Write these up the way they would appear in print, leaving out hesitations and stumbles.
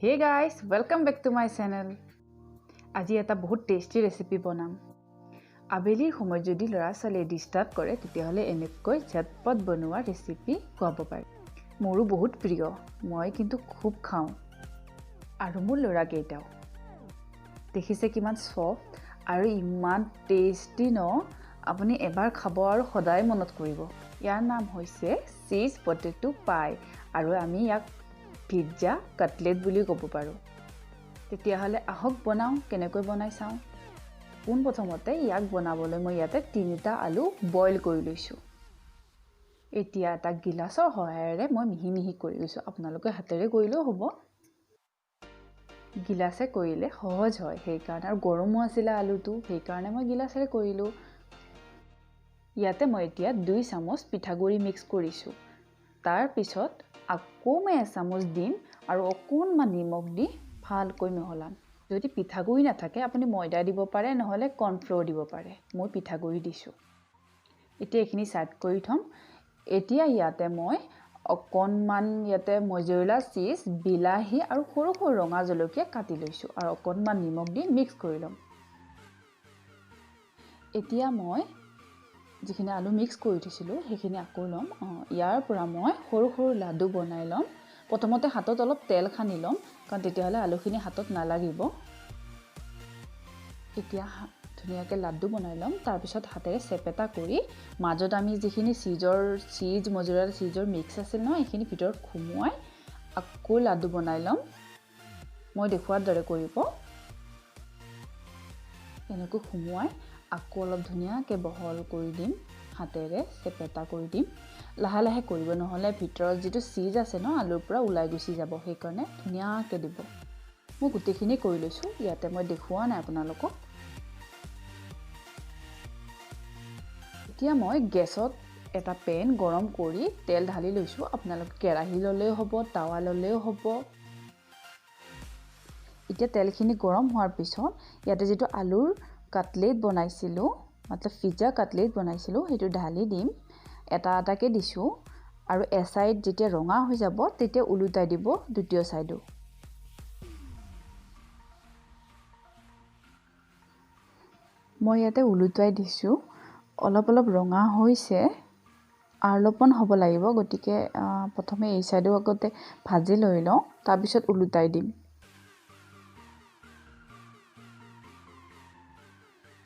Hey guys, welcome back to my channel. আজি এটা বহুত টেষ্টি ৰেচিপি বনাম। আবেলিৰ সময়ত যদি ল'ৰা ছোৱালীয়ে ডিষ্টাৰ্ব কৰে তেতিয়াহ'লে এনেকৈ ঝটপট বনোৱা ৰেচিপি খুৱাব পাৰে। মোৰো বহুত প্ৰিয়, মই কিন্তু খুব খাওঁ আৰু মোৰ ল'ৰাকেইটাও। দেখিছে কিমান ছফ্ট আৰু ইমান টেষ্টি ন? আপুনি এবাৰ খাব আৰু সদায় মনত কৰিব। ইয়াৰ নাম হৈছে চীজ পটেটো পাই আৰু আমি ইয়াক পিজ্জা কাটলেট বুলি ক'ব পাৰোঁ। তেতিয়াহ'লে আহক বনাওঁ, কেনেকৈ বনাই চাওঁ। পোনপ্ৰথমতে ইয়াক বনাবলৈ মই ইয়াতে 3টা আলু বইল কৰি লৈছোঁ। এতিয়া এটা গিলাচৰ সহায়েৰে মই মিহি মিহি কৰি লৈছোঁ, আপোনালোকে হাতেৰে কৰিলেও হ'ব। গিলাচে কৰিলে সহজ হয় সেইকাৰণে, আৰু গৰমো আছিলে আলুটো সেইকাৰণে মই গিলাচেৰে কৰিলোঁ। ইয়াতে মই এতিয়া 2 চামুচ পিঠাগুড়ি মিক্স কৰিছোঁ। তাৰপিছত আকৌ মই 1 চামুচ দিম আৰু অকণমান নিমখ দি ভালকৈ মিহলাম। যদি পিঠাগুড়ি নাথাকে আপুনি ময়দা দিব পাৰে, নহ'লে কৰ্ণফ্ল'ৰ দিব পাৰে। মই পিঠাগুড়ি দিছোঁ। এতিয়া এইখিনি ছাইড কৰি থ'ম। এতিয়া ইয়াতে মই অকণমান ইয়াতে মজৰেলা চীজ, বিলাহী আৰু সৰু সৰু ৰঙা জলকীয়া কাটি লৈছোঁ আৰু অকণমান নিমখ দি মিক্স কৰি ল'ম। এতিয়া মই যিখিনি আলু মিক্স কৰি থৈছিলোঁ সেইখিনি আকৌ ল'ম। ইয়াৰ পৰা মই সৰু সৰু লাডু বনাই ল'ম। প্ৰথমতে হাতত অলপ তেল সানি ল'ম, কাৰণ তেতিয়াহ'লে আলুখিনি হাতত নালাগিব। এতিয়া ধুনীয়াকৈ লাডু বনাই ল'ম। তাৰপিছত হাতেৰে চেপেটা কৰি মাজত আমি যিখিনি চীজ মজৰেলা চীজৰ মিক্স আছিল নহয়, সেইখিনি ভিতৰত সুমুৱাই আকৌ লাডু বনাই ল'ম। মই দেখুওৱাৰ দৰে কৰিব। এনেকৈ সুমুৱাই আকৌ অলপ ধুনীয়াকৈ বহল কৰি দিম, হাতেৰে চেপেটা কৰি দিম। লাহে লাহে কৰিব, নহ'লে ভিতৰত যিটো চীজ আছে ন আলুৰ পৰা ওলাই গুচি যাব, সেইকাৰণে ধুনীয়াকৈ দিব। মই গোটেইখিনি কৰি লৈছোঁ, ইয়াতে মই দেখুওৱা নাই আপোনালোকক। এতিয়া মই গেছত এটা পেন গৰম কৰি তেল ঢালি লৈছোঁ। আপোনালোকে কেৰাহী ল'লেও হ'ব, টাৱা ল'লেও হ'ব। এতিয়া তেলখিনি গৰম হোৱাৰ পিছত ইয়াতে যিটো আলুৰ কাটলেট বনাইছিলোঁ, মতলব পিজ্জা কাটলেট বনাইছিলোঁ, সেইটো ঢালি দিম। এটা এটাকৈ দিছোঁ আৰু এচাইড যেতিয়া ৰঙা হৈ যাব তেতিয়া ওলোটাই দিব দ্বিতীয় চাইডো। মই ইয়াতে ওলোটাই দিছোঁ। অলপ অলপ ৰঙা হৈছে, আৰু অলপমান হ'ব লাগিব, গতিকে প্ৰথমে এই চাইডো আগতে ভাজি লৈ লওঁ, তাৰপিছত ওলোটাই দিম।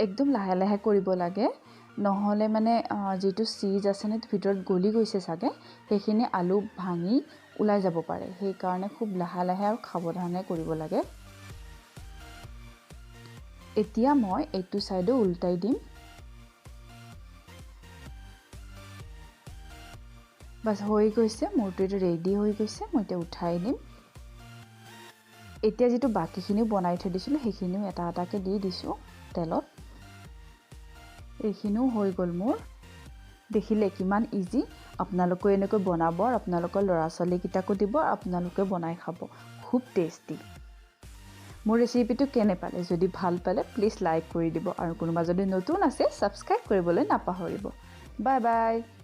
একদম লাহে লাহে কৰিব লাগে, নহ'লে মানে যিটো চীজ আছে ন ভিতৰত গলি গৈছে চাগে, সেইখিনি আলু ভাঙি ওলাই যাব পাৰে। সেইকাৰণে খুব লাহে লাহে আৰু সাৱধানে কৰিব লাগে। এতিয়া মই এইটো চাইডো ওলোটাই দিম। বাছ হৈ গৈছে, মোৰটো এইটো ৰেডি হৈ গৈছে। মই এতিয়া উঠাই দিম। এতিয়া যিটো বাকীখিনিও বনাই থৈ দিছিলোঁ সেইখিনিও এটা এটাকৈ দি দিছোঁ তেলত। এইখিনিও হৈ গ'ল মোৰ। দেখিলে কিমান ইজি। আপোনালোকেও এনেকৈ বনাব, আপোনালোকৰ ল'ৰা ছোৱালীকেইটাকো দিব, আপোনালোকে বনাই খাব, খুব টেষ্টি। মোৰ ৰেচিপিটো কেনে পালে? যদি ভাল পালে প্লিজ লাইক কৰি দিব, আৰু কোনোবা যদি নতুন আছে ছাবস্ক্ৰাইব কৰিবলৈ নাপাহৰিব। Bye bye.